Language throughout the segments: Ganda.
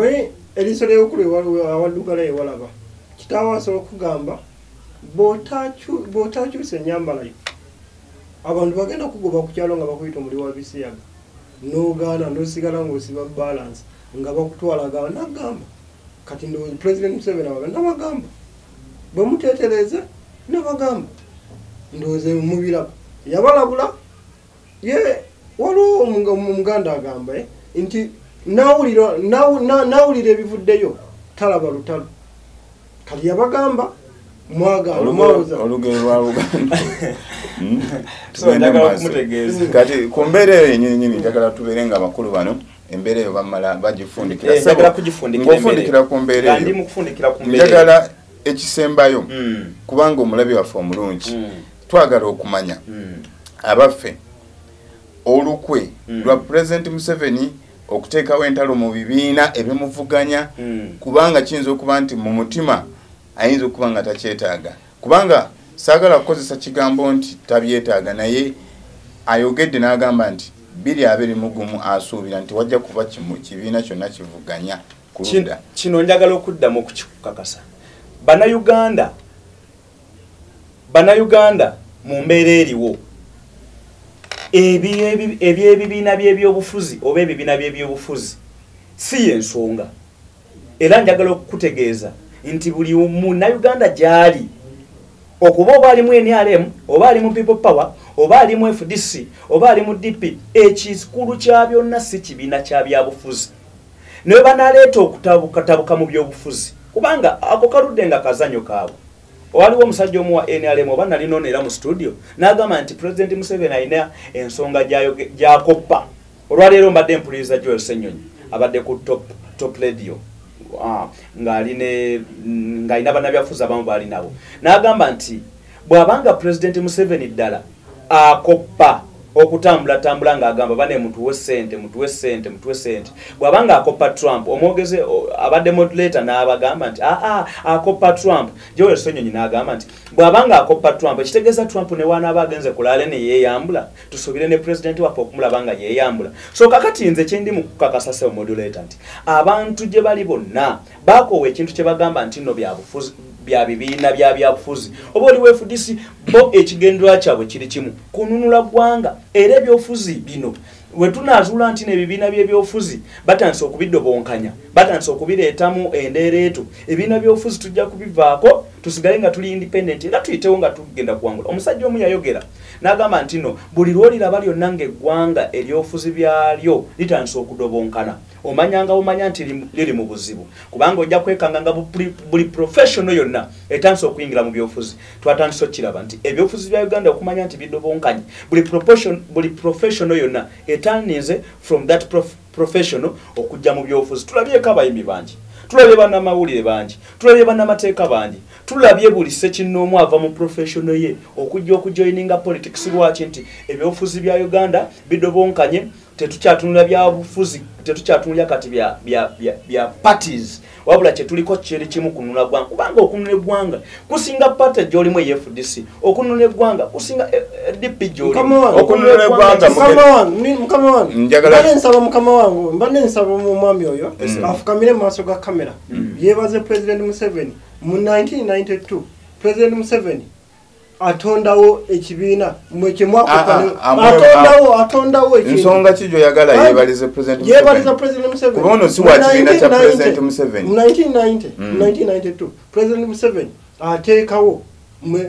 Omanyi eriiso ly'obukulu awaddugala ewalaba. Kitaawo asobola okugamba bw'otakyusa ennyambala yo, abantu bagenda kugoba ku kyalo nga bakuyita omuli wa bisiyaga, n'ogaana n'osigala ng'osiba balance nga bakutwala gamba nagamba. Kati ndowooza President Museveni abaga nabagamba bwe muteetereze, nabagamba ndowooza mubiraba yabalabula. Ye waliwo Omuganda agamba nti nawulira ebivuddeyo talaba lutalo. Kati yabagamba mwagala mwawoza. Olugero lwa Luganda. So, njagala okumutegeeza. Kati ku mbeera eyo yennyini nnyini, njagala tubeere nga abakulu bano embeera eyo bamala bagifundikira. Njagala kugifundikira embeera. Ng'ofundikira ku mbeera Nga ndi eyo, mu kufundikira ku mbeera eyo. Njagala ekisembayo, kubanga omulabi waffe omulungi twagala okumanya abaffe olukwe lwa President Museveni okuteekawo entalo mu bibiina ebimuvuganya, kubanga kiyinza okuba nti mu mutima ayinza okuba nga takyetaaga, kubanga saagala kukozesa kigambo nti tabyetaaga, naye ayogedde n'agamba nti 2021 asuubira nti wajja kuba kibiina kyonna kivuganya ku ludda. Kino njagala okuddamu okukikakasa. Bannayuganda mu mbeera eriwo, ebyebibiina by'ebyobufuzi oba ebibiina by'ebyobufuzi si y'ensonga. Era njagala okukutegeeza nti buli munnayuganda gy'ali, okuba oba ali mu NRM, oba ali mu People Power, oba ali mu FDC, oba ali mu DP, ekikulu kya byonna si kibiina kya byabufuzi. Ne banaleeta okutabukatabuka mu byobufuzi, kubanga ako kaludde nga kazanyo kaabwe. Waliwo omusajja omu wa NRM oba nali nono era mu studio n'agamba nti President Museveni alina ensonga gy'akoppa. Olwaleero mbadde mpuliriza Joel Ssenyonyi abadde ku Top Radio, ng'alina bannabyabufuzi abamu baali nabo, n'agamba nti bw'abanga President Museveni ddala akoppa okutambulatambula ng'agamba bane mutuwe ssente, mutuwe ssente, mutuwe ssente, bw'abanga akoppa Trump, omwogeze abadde moderator n'abagamba nti aa akoppa Trump. Joel Ssenyonyi n'agamba nti bw'abanga akoppa Trump, ekitegeeza Trump ne wanaaba agenze kulaale ne yeeyambula, tusuubire ne president waffe okumulaba nga yeeyambula. So kakati nze kye ndi mu kukakasa, sebo moderator, nti abantu gye bali bonna baakoowa ekintu kye bagamba nti nno byabufuzi, bya bibiina bya byabufuzi, oba oli wa FDC, bo ekigendererwa kyabwe kiri kimu, kununula ggwanga. Era ebyobufuzi bino we tunaazuula nti n'ebibiina by'ebyobufuzi batandise okubidobonkanya, batandise okubireetamu endeereeto, ebibiina by'obufuzi tujja kubivaako, tusigale nga tuli independent era tuyitewo nga tugenda kuwangula. Omusajja omu yayogera n'agamba nti no buli lw'oliraba lyonna ng'eggwanga eryobufuzi byalyo litandise okudobonkana, omanyanga omanya nti liri mu buzibu, kubanga ojja kwekanga nga buli professional yonna etandise okuyingira mu byobufuzi. Twatandise okukiraba nti ebyobufuzi bya Uganda okumanya nti bidobonkanye, buli professional yonna etandise from that professional okujja mu byobufuzi. Tulabyeko abayimbi bangi, tulabye bannamawulire bangi, tulabye bannamateeka bangi, tulabye buli ssekinnoomu ava mu professional ye okujja okujoininga politics. Lwaki? Nti ebyobufuzi bya Uganda bidobonkanye, tetukyatunula byabufuzi, tetukyatunulya kati bya parties, wabula kyetuliko kiri kimu, kununula ggwanga, kubanga okununula eggwanga kusinga party gy'olimu eya FDC, okununula eggwanga kusinga DP gy'olimu. Mukama wange. Okununula eggwanga Mukama wange, mukama wange. Njagala Mbadde nsaba mukama wange, mbadde nsaba omwami oyo afukamire mu maaso ga kamera yeebaze President Museveni. Mu 1992 President Museveni atondawo ekibiina mwe kyemwakopa. Atondawo ekintu. Nsonga ki gyoyagala yeebalize President Yeebaliza Museveni? President Museveni. Kuba ono si Mu wa kibiina kya 1990 President Museveni. Mu 1990, mu 1992 President Museveni ateekawo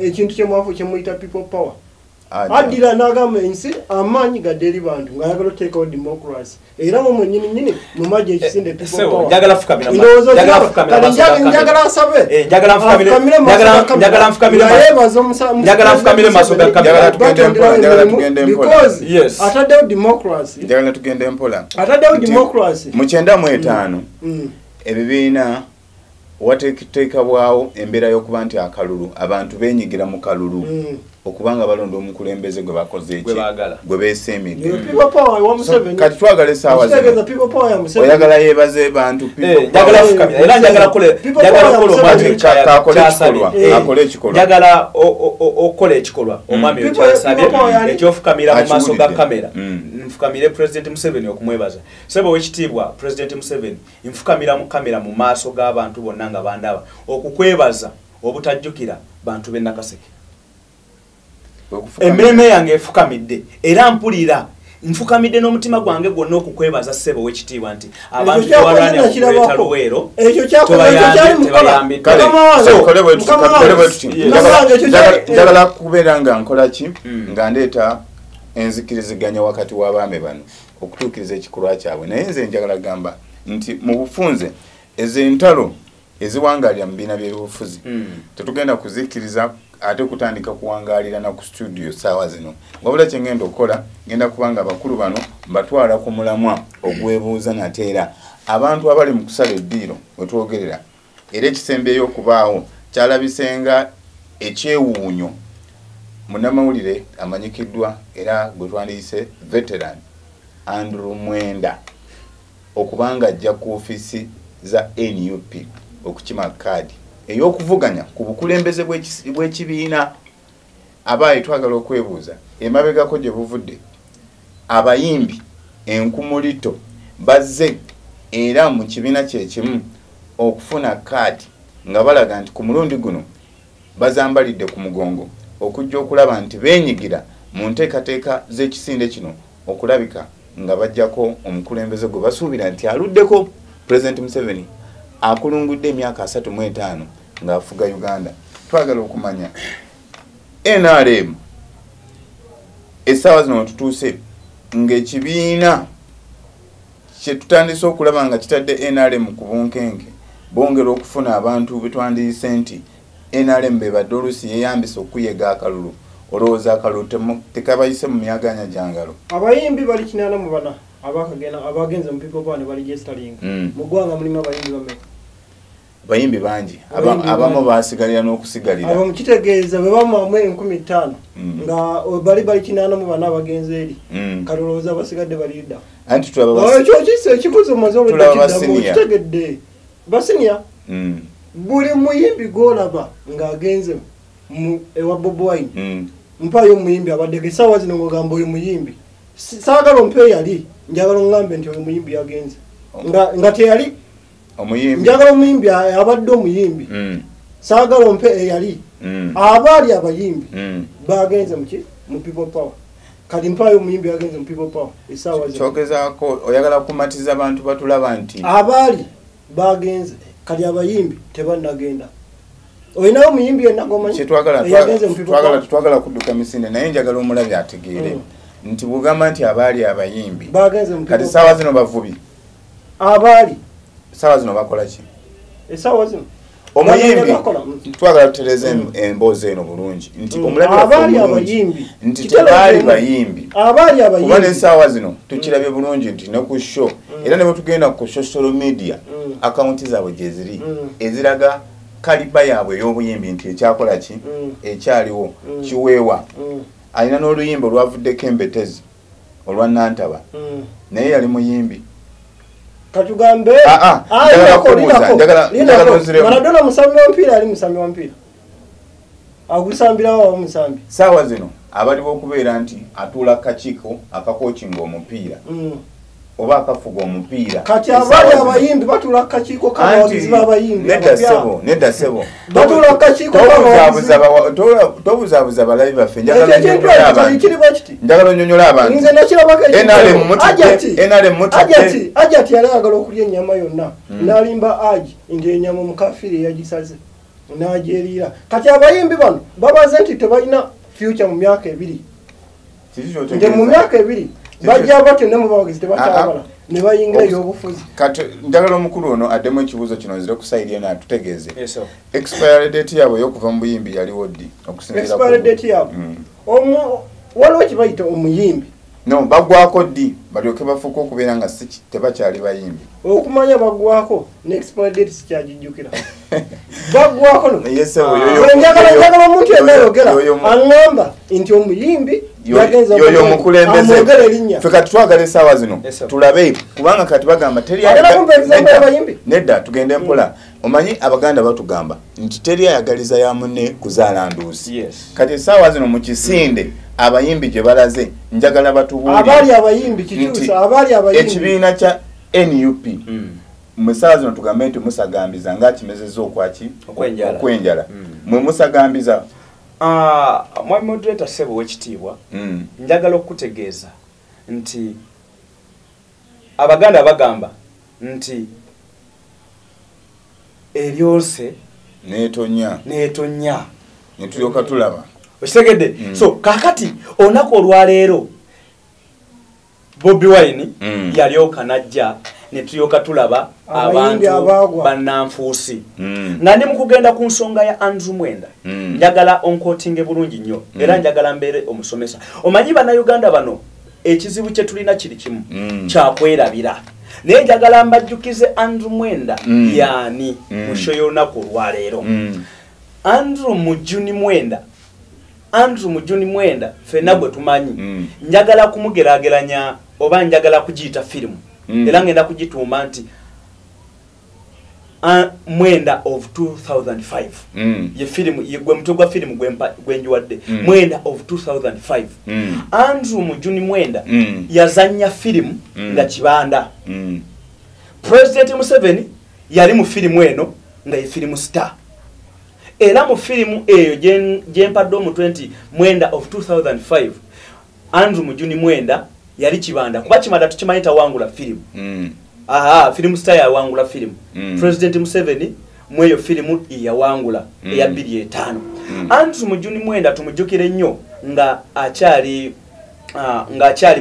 ekintu kyemwafu kyemuyita People Power. Atya? Addira n'agamba ensi amaanyi gadde eri bantu, ng'ayagala oteekawo democracy, era mu mwennyini nyini mu majja ekisinde People Sebo, Power. njagala fukamira Ndowooza njagala okiraba. fukamira Kati maaso ga kamera. njagala asabe Njagala nfukamire afukamire mu maaso ga kamera. njagala nfukamire Nga yeebaza njagala nfukamire mu maaso ga kamera. Njagala tugende mpola, njagala tugende mpola. Because ataddewo democracy. Njagala tugende mpola. Ataddewo Nti democracy. mu 95 ebibiina wateekebwawo embeera y'okuba nti akalulu, abantu beenyigira mu kalulu. Okubanga balonda omukulembeze gwe bakoze eki gwe beesemidde. Kati twagala essaawa zino oyagala yeebaze bantu njagala fukamira era njagala akole ekikolwa njagala okola ekikolwa omwami oyo kyasabye ekyofukamira mu maaso ga kamera nfukamire President Museveni okumwebaza. Ssebo owekitiibwa President Museveni, nfukamira mu kamera mu maaso g'abantu bonna nga bandaba okukwebaza obutajjukira bantu b'e Nakaseke. Emmeeme yange efukamidde era mpulira nfukamidde n'omutima gwange gwonna okukwebaza ssebo owekitiibwa nti abantu tewalwanya okuleeta Luweero njagala kubeera nga nkola ki nga ndeeta enzikiriziganya wakati w'abaami bano okutuukiriza ekikolwa kyabwe. Naye nze njagala gamba nti mu bufunze ezo entalo eziwangaalira mu bibiina by'ebyobufuzi tetugenda kuzikkiriza ate kutandika kuwangaalira na ku studio ssaawa zino. Wabula kye ngenda okukola ngenda kubanga abakulu bano mbatwala ku mulamwa ogwebuuza nate era abantu abali mu kusala eddiiro we twogerera era ekisembyeyo okubaawo kyalabisenga ekyewuunyo munnamawulire amanyikiddwa era gwe twandiyise veteran Andrew Mwenda okubanga ajja ku ofiisi za NUP okukima kaadi ey'okuvuganya ku bukulembeze bw'ekibiina. Abaayi twagala okwebuuza emabegako gye buvudde abayimbi enkumulito bazze era mu kibiina kye kimu okufuna kaadi nga balaga nti ku mulundi guno bazambalidde ku mugongo okujja okulaba nti beenyigira mu nteekateeka z'ekisinde kino okulabika nga bajjako omukulembeze gwe basuubira nti aluddeko President Museveni akulungudde emyaka 35 ng'afuga Uganda. Twagala okumanya NRM essaawa zino tutuuse ng'ekibiina kye tutandise okulaba nga kitadde NRM ku bunkenke bongera okufuna abantu betwandiyise nti NRM bebadde oluusi yeeyambisa okuyega akalulu. Olowooza akalulu tekabayise mu myaganya gyangalo. Abayimbi bali 84 abakagenda abagenze mu People Power ne baligestalinga. Mu ggwanga mulimu abayimbi bameka? Bayimbi bangi abamu basigalira n'okusigalira. Abo mukitegeeza bwe bamuwamu 5000 nga bali 84 abagenze eri. Kati olowooza abasigadde balidda. Anti tulaba ekyo kisa ekibuuzo omaze olw'ekiddamu okitegedde. Basiniya buli muyimbi gw'olaba ng'agenze ewa Bobi Wine mpaayo omuyimbi abaddeko essaawa zino ng'ogamba oyo muyimbi. Saagala ompe yali njagala oŋŋambe nti oyo muyimbi yagenze nga teyali njagala omuyimbi abadde omuyimbi saagala ompe eyali abaali abayimbi bagenze muki mu People Power. Kati mpaayo omuyimbi yagenze mu People Power essaawa zino. Kyogezaako oyagala kumatiza abantu batulaba nti abaali bagenze kati abayimbi tebannagenda. Olinawo omuyimbi yenna gw'omanyi twagala kudduka misinde naye njagala omulabi ategeere nti bw'ogamba nti abaali abayimbi kati ssaawa zino bavubi abaali ssaawa zino bakola ki? Essaawa zino omuyimbi twagala tutereeze emboozi eno bulungi nti omulabi waffe omulungi nti tebaali bayimbi kuba n'essaawa zino tukirabye bulungi nti ne ku show era ne bwe tugenda ku social media akawunti zaabwe gye ziri eziraga kaliba yaabwe ey'obuyimbi nti ekyakola ki ekyaliwo kiweewa. Alina n'oluyimba olwavuddeko embetezi olwa Nantaba naye yali muyimbi. Katugambe Maradona musambi wa mpira ali musambi wa mpira agusambirawo omusambi. Ssaawa zino abaliwo okubeera nti atuula kakiiko akakookinga omupiira oba akafuga omupiira. Kati abaali abayimbi batuula kakiiko k'abawagizi b'abayimbi. Nedda ssebo, nedda ssebo. Batuula kakiiko k'abawagizi. Tobuzaabuza balabi baffe. Njagala onnyonnyole abantu. Nze nakirabako NRM mutidde. NRM mutidde. Ajati yali ayagala okulya ennyama yonna. N'alimba Aji nti ennyama omukafiiri yagisaze n'agyeriira. Kati abayimbi bano babaze nti tebalina future mu myaka 2. Nti mu myaka 2 bajja batyo ne mu bawagizi tebakyabala ne bayingira ebyobufuzi. Kati njagala omukulu ono addemu ekibuuzo kino nzire ku sayidi eno atutegeeze. Expiry date yaabwe ey'okuva mu buyimbi yaliwo ddi? Expiry date yaabwe waliwo kye bayita omuyimbi No, bagwako ddi balyoke bafuuke okubeera nga tebakyali bayimbi? Okumanya bagwako ne expiry date sikyagijjukira. Bagwako no. Yes, sir, njagala omuntu yenna ayogera aŋŋamba nti omuyimbi yagenza yoyo omukulembeze. Amwogere erinnya. Ffe kati twagala essaawa zino Yes, sir. tulabe, kubanga kati bagamba teri Agala kumpa example y'abayimbi? Nedda, tugende mpola. Omanyi Abaganda batugamba nti teri ayagaliza ya munne kuzaala nduusi. Yes. Kati essaawa zino mu kisinde abayimbi gye balaze, njagala batubuulire Abaali abayimbi nti kikyusa abaali abayimbi ekibiina kya NUP mwe essaawa zino tugambe nti musagambiza ng'akimezezza okwaki? Okwenjala. Okwenjala. Mwe musagambiza. Ah, mwami moderator, ssebo w'ekitiibwa, njagala okukutegeeza nti Abaganda bagamba nti eryose Neetonya. Neetonya. Ne tulyoka tulaba. Okitegedde? So kakati olunaku olwaleero Bobi Wine yalyoka najja ne tulyoka tulaba Abayimbi abantu abaagwa. bannanfuusi. Nga ndi mu kugenda ku nsonga ya Andrew Mwenda, njagala onkotinge bulungi nnyo era njagala mbeere omusomesa. Omanyi Bannayuganda bano ekizibu kye tulina kiri kimu, kyakwerabira, naye njagala mbajjukize Andrew Mwenda yaani mu show y'olunaku olwaleero. Andrew Mujuni Mwenda, Andrew Mujuni Mwenda ffenna gwe tumanyi, njagala kumugeraageranya oba njagala kugiyita firimu, era ngenda kugituuma nti Mwenda of 2005. Ye firimu gwe mutwe gwa firimu gwenjiwadde, Mwenda of 2005. Andrew Mujuni Mwenda yazannya firimu nga Kibanda. President Museveni yali mu firimu eno nga ye firimu star, era mu firimu eyo gyempadde omutwe nti Mwenda of 2005, Andrew Mujuni Mwenda yali Kibanda, kuba Kibanda tukimanyi tawangula firimu. Aha, firimu star yawangula firimu. President Museveni mweyo firimu yawangula eya 2005. Andrew Mujuni Mwenda tumujjukire nnyo nga akyali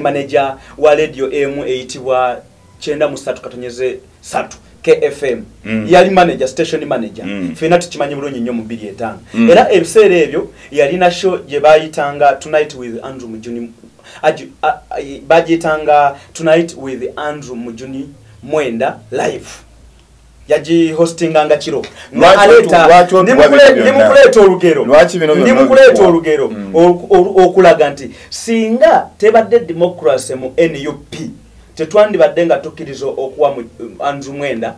manager wa radio emu eyitibwa 93.3 KFM. Yali manager, station manager. Ffenna tukimanyi bulungi nnyo mu 2005. Era ebiseera ebyo yalina show gye bayitanga Tonight with Andrew Mujuni, bagiyitanga Tonight with Andrew Mujuni Mwenda Live. Yagihostinganga kiro. Lwaki otuwa bino byonna? Ndi mukuleeta olugero. Lwaki bino Ndi byonna mukuleeta obikuwa? olugero okulaga nti singa tebadde democracy mu NUP, tetwandibadde nga tukkiriza okuwa mu Andrew Mwenda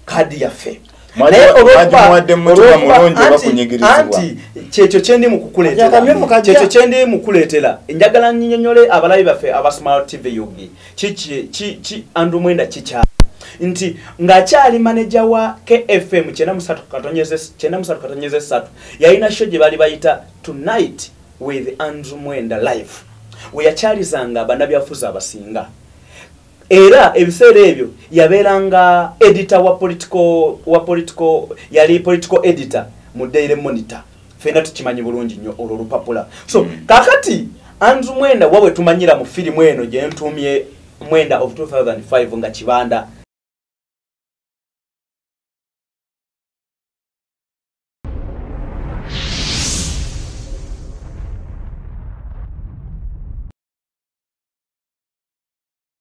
kaadi yaffe. Naye Mwagimuwadde mu mutima mulungi oba kunyigirizibwa? Anti kyekyo kyendi mu kukuleetera. Akamyufu kajja. Kyekyo kyendi mu kukuleetera. Njagala nnyonnyole abalabi baffe aba Smart TV UG. Ki Andrew Mwenda kikya nti ng'akyali manager wa KFM 93.3, yalina show gye baali bayita Tonight with Andrew Mwenda Live, we yakyalizanga bannabyafuzi abasinga. Era ebiseera ebyo yabeeranga editor wa political, yali political editor mu Daily Monitor. Ffenna tukimanyi bulungi nnyo olwo olupapula. So kakati Andrew Mwenda wabwe tumanyira mu firimu eno gye ntuumye Mwenda of 2005 nga Kibanda.